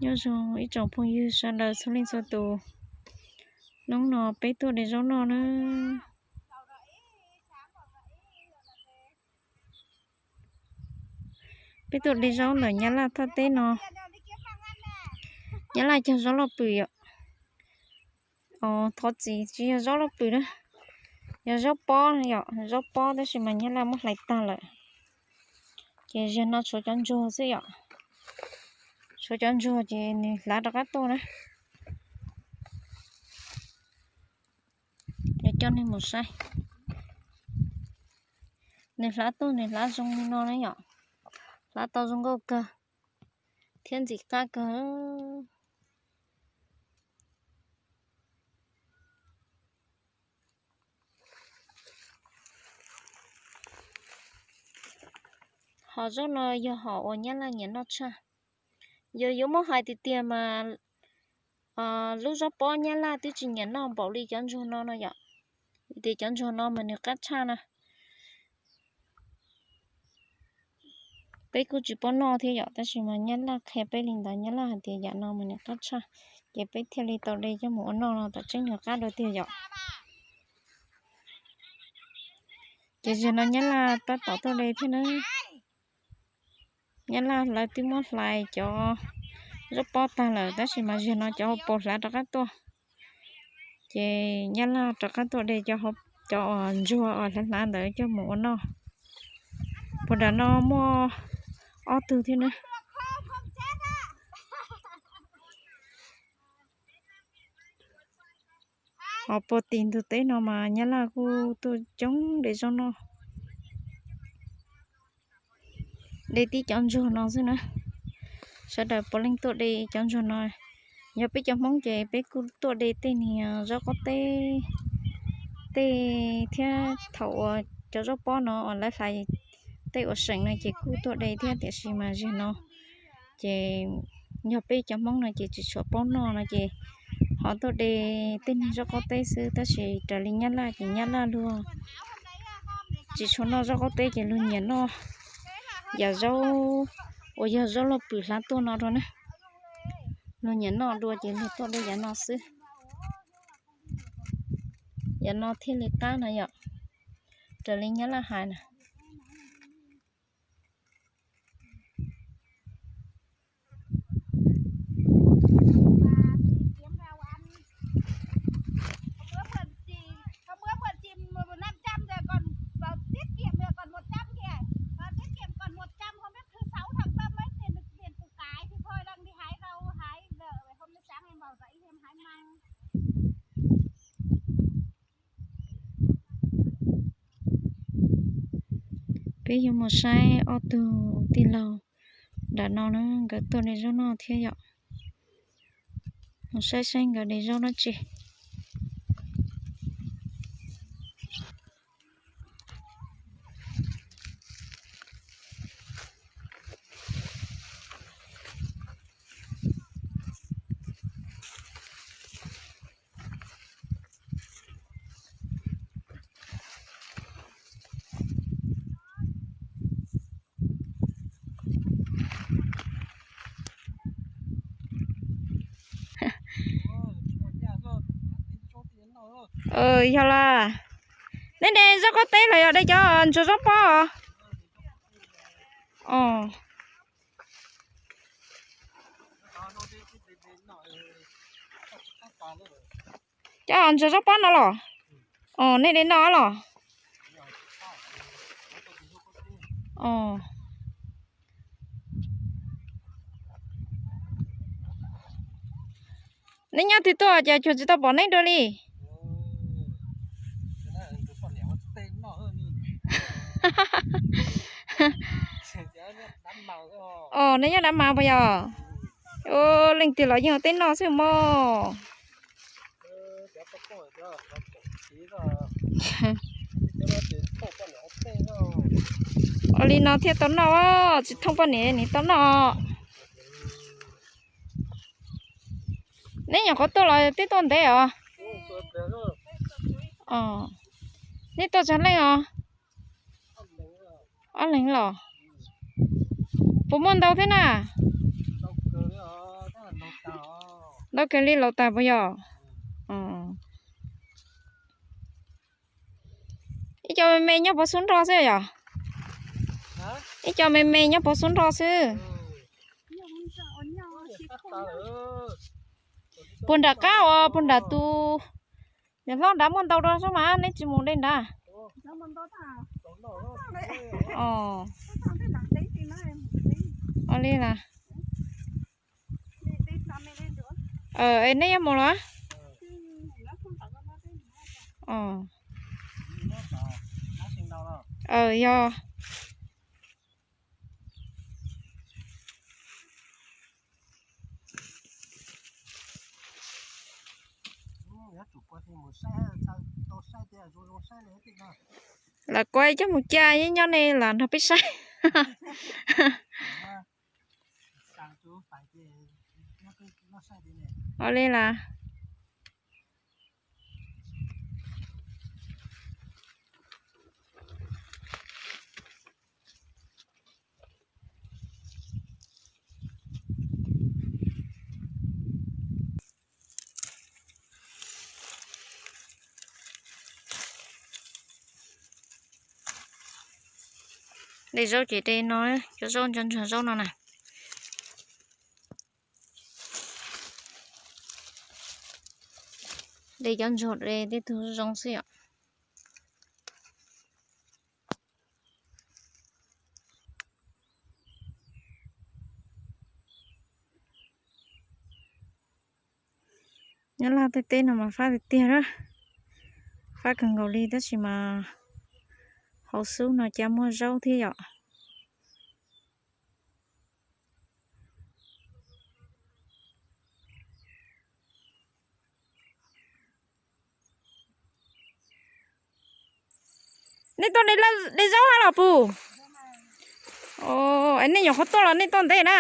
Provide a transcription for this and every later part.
Nyob zoo ib tsoom phooj ywg sawv daws txhua leej txhua tus, hnub no peb tuaj de zaub noj na. Peb tuaj de zaub ntawm Nyab Laj thaj teb no. Nyab Laj cog zaub loj pwm yom. Thov txim, tsis yog zaub loj pwm na, yog zaub pob yom, zaub pob tab sis mas Nyab Laj muab hlais tag lawm. Ces zaum no tshuav cov ntsuag xwb yom, tshuav cov ntsuag ces nws hlav rov qab tuaj na. Yuav coj nej mus saib, nws hlav tuaj nws hlav zoo li no na yom, hlav tau zoo nkauj kawg thiab ntxim qab kawg. Hom zaub no yog hom uas Nyab Laj nyiam noj tshaj. Yog yuav muab hais tiag tiag mas lub zaub pob Nyab Laj twb tsis nyiam noj npaum li cov ntsuag no no yom. Vim tias cov ntsuag no mas nws qab tshaj na. Peb kuj tsis paub noj thiab yom, tab sis mas Nyab Laj qhia peb li ntawd, Nyab Laj hais tias yam no mas nws qab tshaj, ces peb thiaj li tau de coj mus ua noj no, tam tseeb nws qab dua tiag yom. Ces zaum no Nyab Laj tab tom tuaj de thiab na. Nyab Laj lawv twb muab hlais cov zaub pob tag lawm, tab sis mas zaum no cov hauv paus hlav rov qab tuaj. Ces Nyab Laj rov qab tuaj de cov ntsuag uas hlav hlav ntawd coj mus ua noj. Puag nram no muaj ob tug thiab na. Ho puag tim ntug teb no mas Nyab Laj kuj tuaj coob de zaub noj. De tib cov ntsuag no xwb na. Sawv daws puav leej tuaj de cov ntsuag no. Yog peb cov Hmoob ces peb kuj tuaj de tej niag zaub qaub teb, tej thiab thaum uas cov zaub pob no uas lawv hlais tej uas seem no ces kuj tuaj de thiab, tiam sis mas zaum no ces yog peb cov Hmoob no ces tsis tshua paub noj no ces ho tuaj de tej niag zaub qaub teb xwb, tab sis raws li Nyab Laj ces Nyab Laj luag tsis tshua noj zaub qaub teb ces luag nyiam noj yam zaub uas yog zaub loj pwm hlav tuaj no dua na. Luag nyiam noj dua ces luag tuaj de yam no xwb. Yam no thiaj li qab na yom, raws li Nyab Laj hais na. Peb yuav mus saib ob tug tij laug nram no na, nkawd tuaj de zaub noj thiab yom. Mus saib saib nkawd de zaub dab tsi. Yog las, neb de zaub qaub teb los yog de cov ntsuag zaub pob? Cov ntsuag zaub pob no los? Nej de noj los? Neb nyob twg tuaj ces cuag tsis tau pom neb dua li. Os, neb nyob Dab Mas puas yog? Leej twg los yeej ua teb noj xwb mog. Ua li no thiaj tau noj, tsis thooj poj niam nim tau noj. Neb nyuam qhuav tuaj los twb tuaj ntev os? Neb tuaj tsawg leej os? Ob leeg los? Puas muaj ntau thiab na? Ntau kawg li los tas puas yog? Ib co me me nyob puag xub nroj xwb yom? Ib co me me nyob puag xub nroj xwb. Puag nram qab uas puag nram tus niam hlob nrad muaj ntau dua xwb mas neb tsis mus de nrad. Ua li las. Es neb yuav mus los? Yog. Lam kuaj coj mus cia nyob ne lam nrog peb saib. Ua li las. De zaub ces de no, cov zaub ntsuag ntsuag zaub no na. De cov ntsuag de tej tug zoo xwb yom. Nyob Laj tej teb no mas fab tiag tiag na, fab kawg nkaus li tab sis mas hauv xub no cas muaj zaub thiab yom. Nej tuaj de zaub hab los puag? Nej nyuam qhuav tuaj los nej tuaj ntev na?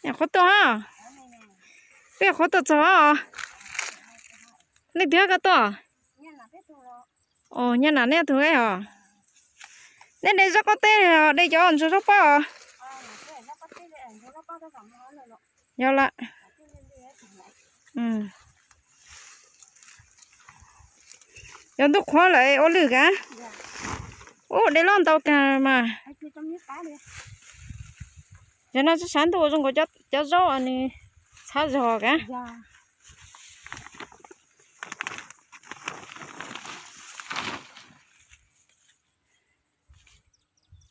Nyuam qhuav tuaj hab. Peb nyuam qhuav tuaj txog. Nej twg hab koj tuaj? Nyab nam nej tug os. Nej de zaub qaub teb, de cov ntsuag zaub pob os. Yog lawm. Yog ntuj qhuav lawm ua lwj kag. Ub, de loj ntau kag mas. Yog no tsis sab ntuj zoo nkaus cov zaub nws txhab zog kag.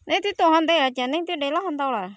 Neb twb tuaj ho ntev los cas neb twb de loj ho ntau lawm?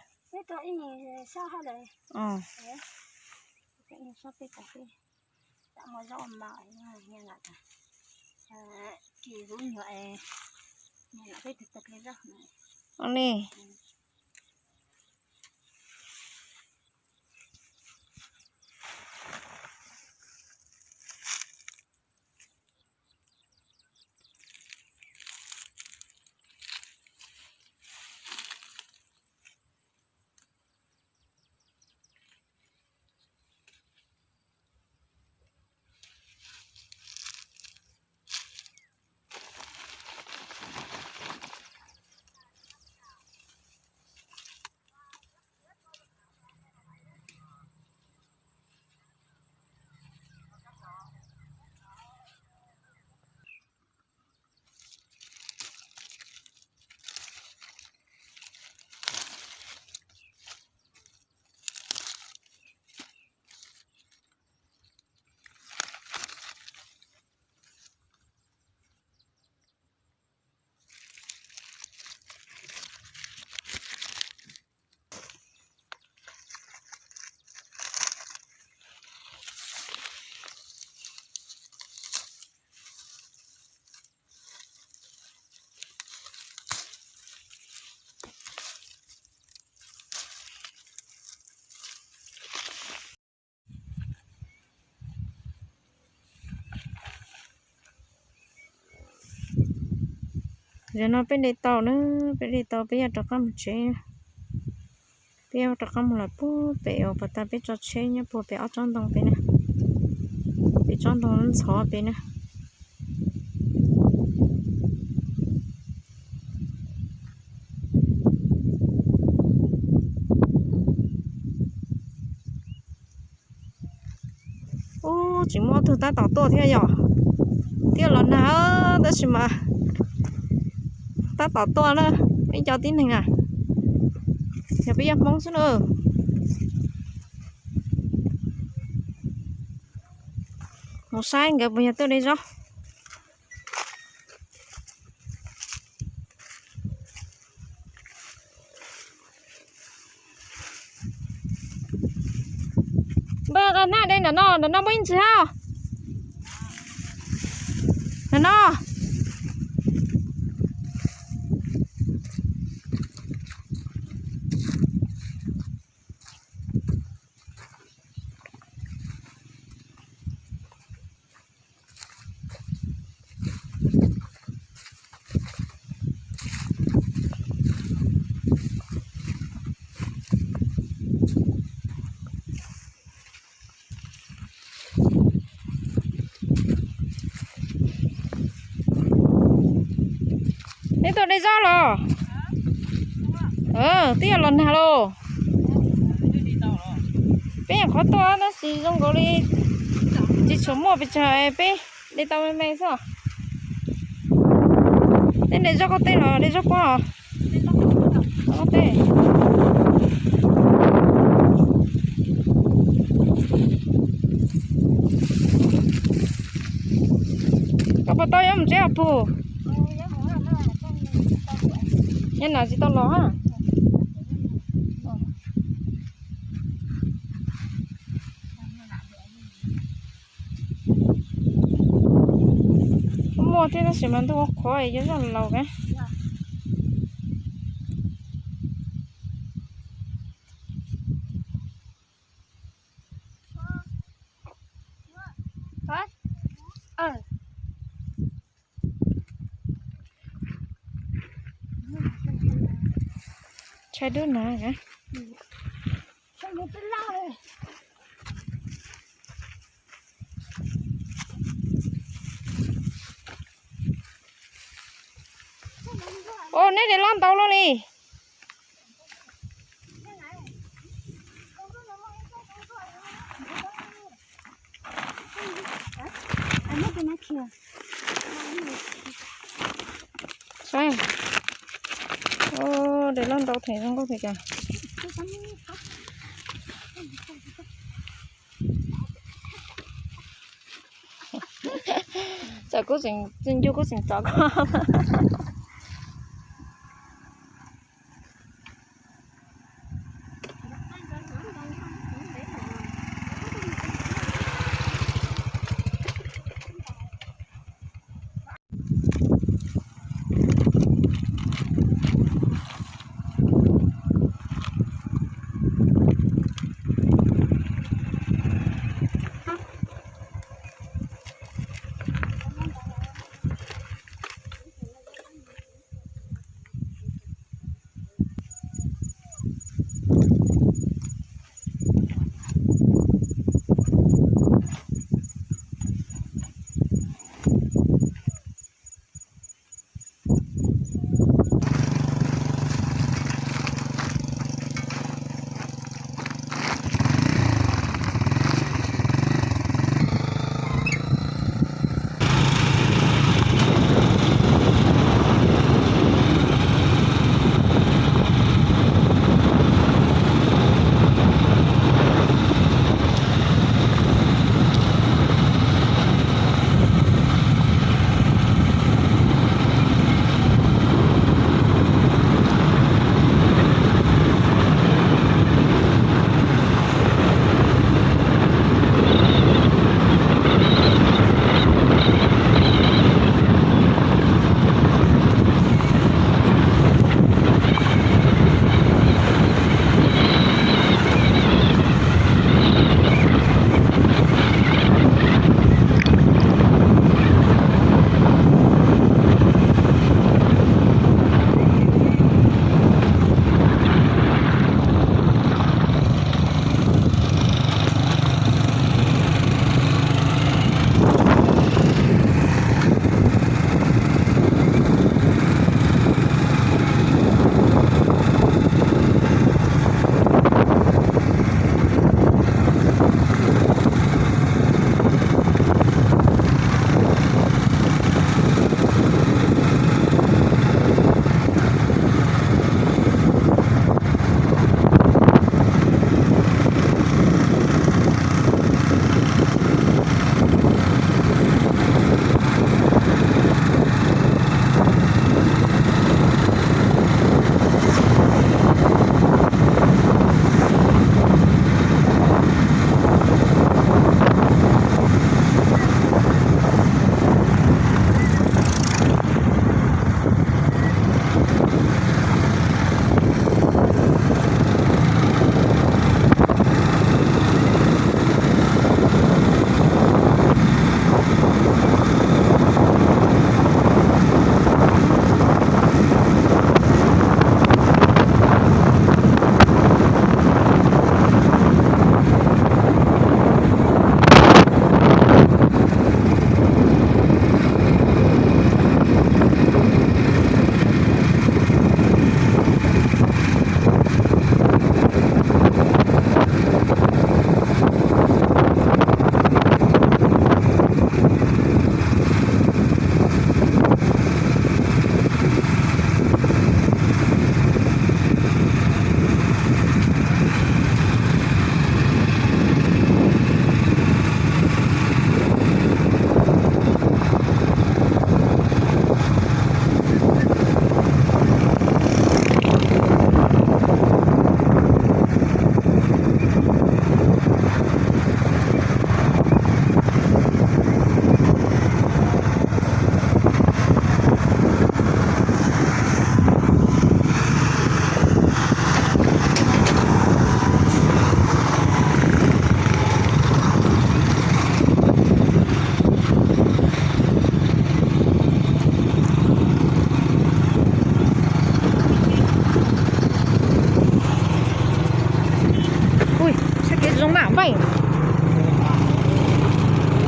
Zaum no peb de tau na, peb de tau peb yuav rov qab mus tsev. Peb yuav rov qab mus lawm puag pem uas puag ta peb tso tsheb nyob puag pem ob tsob ntoo pem na, pem tsob ntoo ntxhov pem na. Tsis muaj tug tab tom tuaj thiab yom. Twb los nag tab sis mas tab tom tuaj na, ib co tib neeg na, yog peb yog Hmoob xwb na. Mus saib nkawd puas yog tuaj de zaub. Npawg, qas naj de ntawm no, ntawm no muaj ib ntsis hab. Ntawm no. Neb tuaj de zaub los? Twb yog los nag los. Peb nyuam qhuav tuaj tab sis zoo nkaus li tsis tshua muaj pes tsawg, peb de tau me me xwb. Neb de zaub qaub teb los de zaub pob? Qaub teb. Koj puas tau yuav mus tsev os pug? Nyob no tsis tau los. Muaj thiab tab sis mas ntuj ua qhuav yuav zoj laus na. Tshai dub na. Ua, neb de loj ntau luaj li. Saib, de loj ntau them zoo nkauj them cas. Tsam kuv tseem ncu kuv tseem tov koj.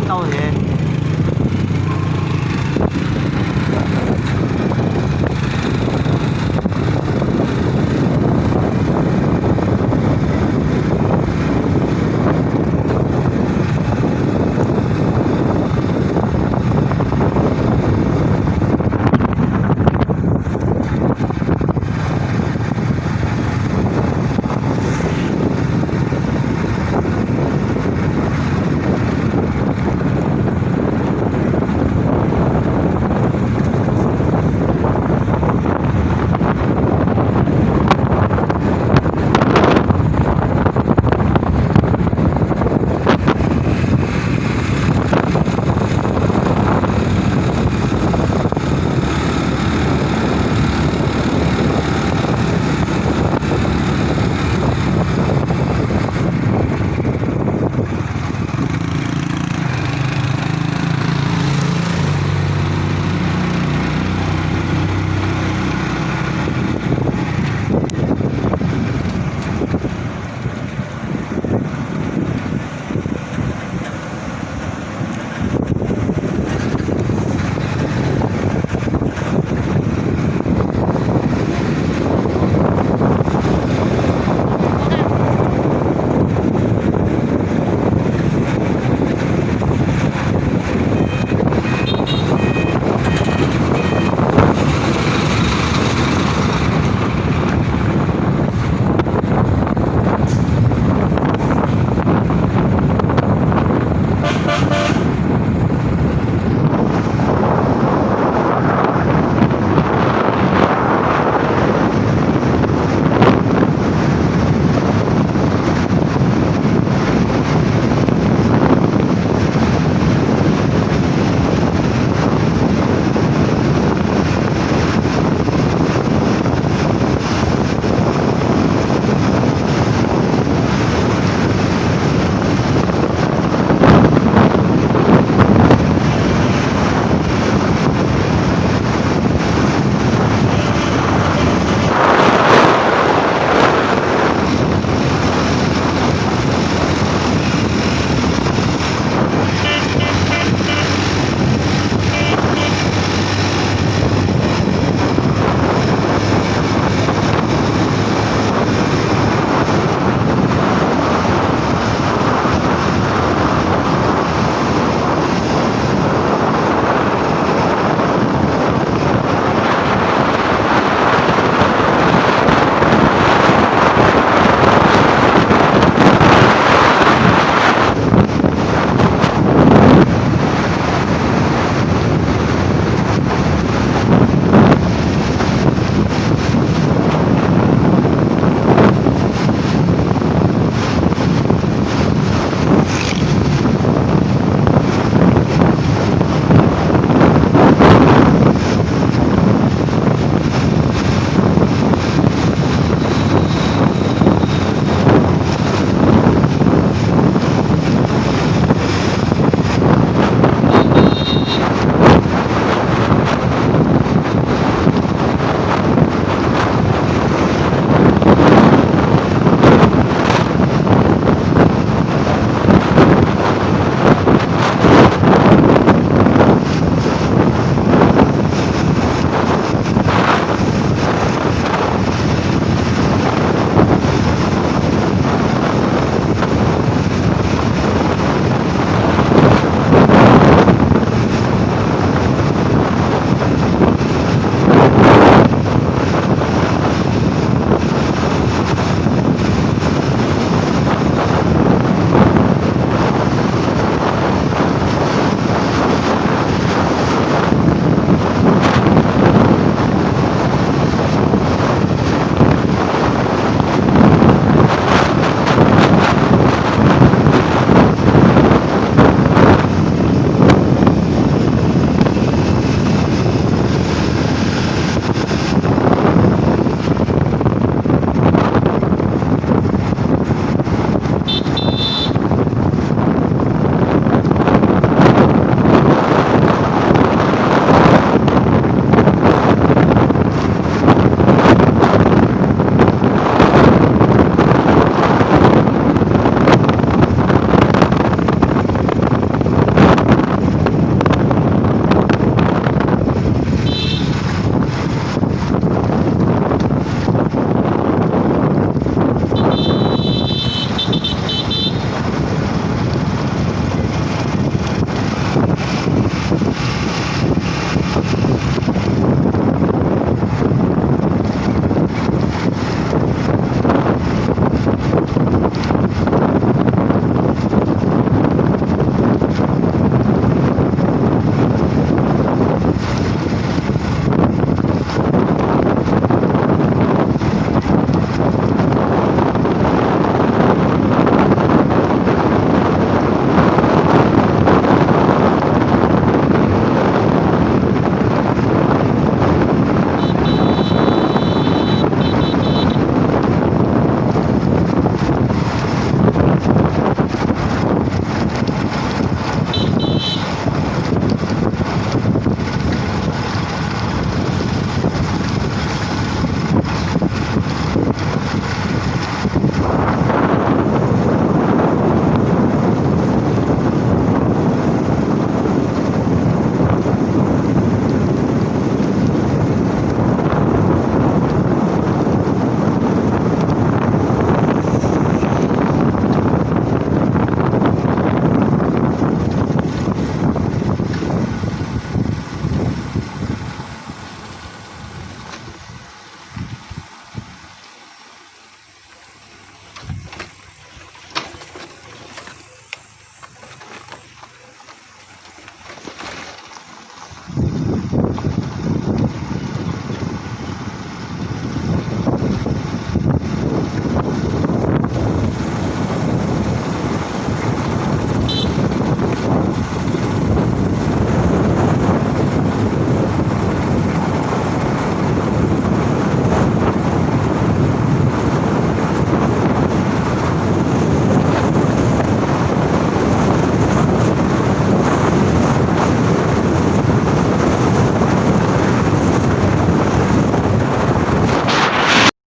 Tau thiab.